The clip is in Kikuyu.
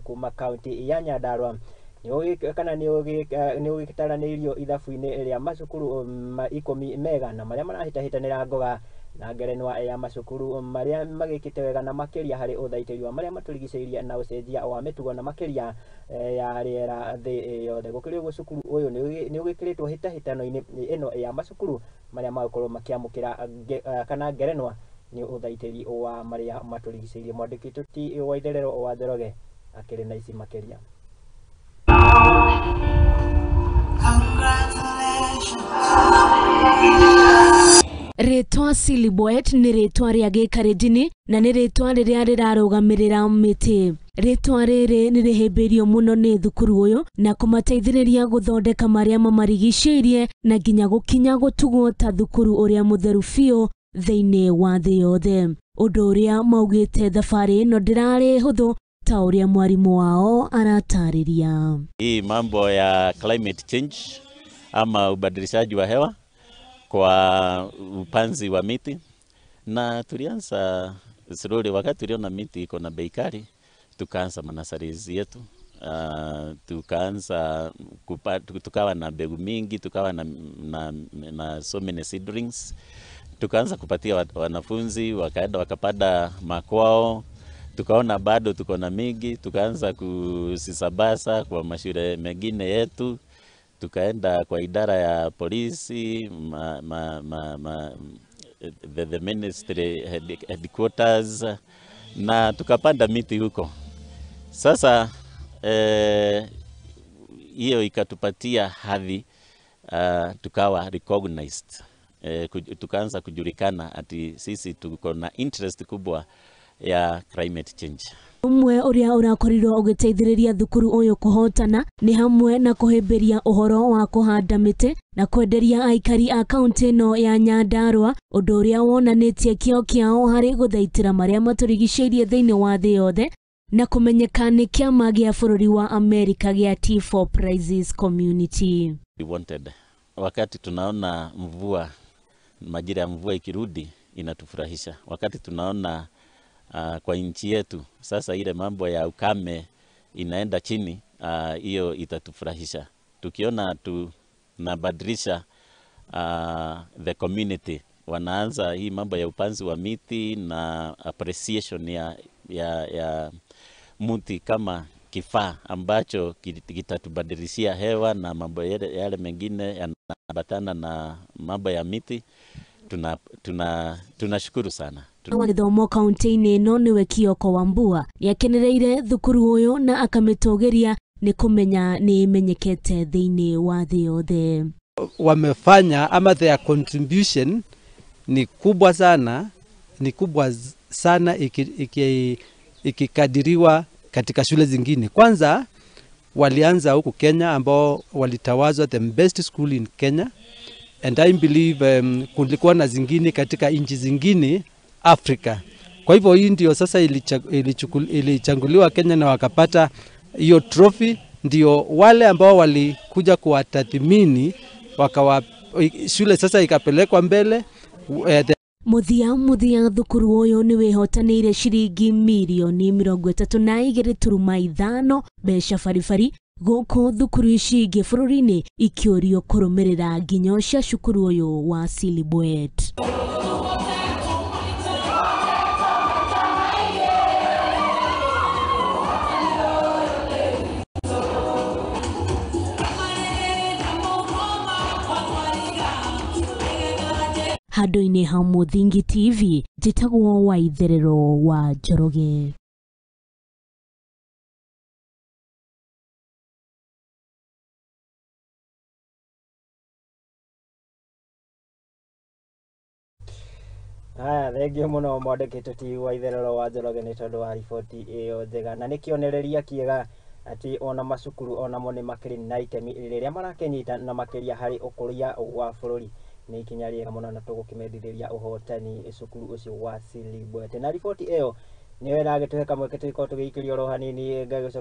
Kuma kaunti ya Nyandarua kana nĩ ũgĩtaranĩirio ithabu-inĩ rĩa macukuru 10 mega na marĩa marahĩtahĩtanĩra ngoga na ngerenwa ya macukuru marĩa magĩkĩte wega na makĩria harĩ ũthaitĩri wa marĩa matũrigicĩirie na ũcenjia wa mĩtugo na makĩria ya rĩera thĩ yothe. Gũkĩrĩ ũguo, cukuru ũyũ nĩ ũgĩkĩrĩtwo hĩtahĩtano-inĩ ĩno ya macukuru marĩa magũkorwo makĩamũkĩra kana ngerenwa nĩ ũthaitĩri wa marĩa matũrigicĩirie. Mwandĩki Tuti wa Itherero wa Njoroge akĩrĩ na ici makĩria. Rĩtwa Silibwet nĩ rĩtwa rĩa gĩkarenjini na nĩ rĩtwa rĩrĩa rĩrarũgamĩrĩra mĩtĩ. Rĩtwa rĩrĩ nĩ rĩhĩmbĩirio mũno nĩ thukuru ũyũ na kũmateithĩrĩria gũthondeka marĩa mamarigicĩirie na nginya gũkinya gũtugwo ta thukuru ũrĩa mũtheru biũ thĩinĩ wa thĩ yothe. Ũndũ ũrĩa maugĩte thabarĩ ĩno ndĩrarĩ hũthũ ta ũrĩa mwarimũ wao aratarĩria. Hii mambo ya climate change ama ubadilishaji wa hewa kwa upanzi wa miti, na tulianza slowly. Wakati tuliona miti iko na bei kali, tukaanza manasarizi yetu, tukaanza tukawa na mbegu mingi, tukawa na so many seedlings, tukaanza kupatia wanafunzi, wakaenda wakapanda makwao. Tukaona bado tuko na mingi, tukaanza kusisabasa kwa mashule mengine yetu, tukaenda kwa idara ya polisi, the ministry headquarters, na tukapanda miti huko. Sasa hiyo ikatupatia hadhi, tukawa recognized, tukaanza kujulikana ati sisi tuko na interest kubwa ya climate change. Ũmwe ũrĩa ũrakorirwo ũgĩteithĩrĩria thukuru ũyũ kũhotana nĩ hamwe na kũhĩmbĩria ũhoro wa kũhanda mĩtĩ na kwenderia aikari a kaunti ĩno ya Nyandarua, ũndũ ũrĩa wonanĩtie kĩo kĩao harĩ gũthaitĩra marĩa matũrigicĩirie thĩinĩ wa thĩ yothe na kũmenyeka nĩ kĩama gĩa bũrũri wa Amerika gĩa T4 Prizes Community. We wanted, wakati tunaona mvua, majira ya mvua ikirudi inatufurahisha. Wakati tunaona kwa nchi yetu sasa ile mambo ya ukame inaenda chini, hiyo itatufurahisha. Tukiona tunabadilisha the community, wanaanza hii mambo ya upanzi wa miti na appreciation ya mti kama kifaa ambacho kitatubadilishia hewa na mambo yale mengine yanaambatana na mambo ya miti, tunashukuru sana. Wa gĩthomo kaunti-inĩ ĩno nĩwe Kioko Wambua nĩakenereire thukuru ũyũ na akamĩtũgĩria nĩ kũmenya nĩ ĩmenyekete thĩinĩ wa thĩ yothe. Wamefanya ama their contribution ni kubwa sana, ni kubwa sana ikikadiriwa katika shule zingine. Kwanza walianza huku Kenya ambao walitawazwa the best school in Kenya, and I believe kulikuwa na zingine katika nchi zingine Afrika. Kwa hivyo hii ndio sasa ilichanguliwa Kenya na wakapata hiyo trophy. Ndio wale ambao walikuja kuwatathmini wakawa shule sasa ikapelekwa mbele. Muthia thukuru ũyũ nĩ wĩhotanĩire ciringi mirioni 32.5 mbeca baribari gũkũ thukuru ici ingĩ bũrũri-inĩ ikĩũrio kũrũmĩrĩra nginyo cia cukuru ũyũ wa Silibwet. Handũ-inĩ ha Mũthingi TV, njĩtagwo Waitherero wa Njoroge. Haya, thengio mũno mwandĩki Tuti wa Itherero wa Njoroge nĩ tondũ wa riboti ĩyo njega, na nĩ kĩonereria kĩega atĩ ona macukuru onamo nĩ makĩrĩ na itemi rĩrĩa marakĩnyita na makĩria harĩ ũkũria wa bũrũri. Nĩ ikinya rĩega mũno na tũgũkĩmendithĩria ũhotani cukuru ũcio wa Silibwet. Na riboti ĩyo nĩyo ĩragĩtũhe kamweke tũgĩkorwo tũgĩikĩrio oro hanini ngagĩcoka.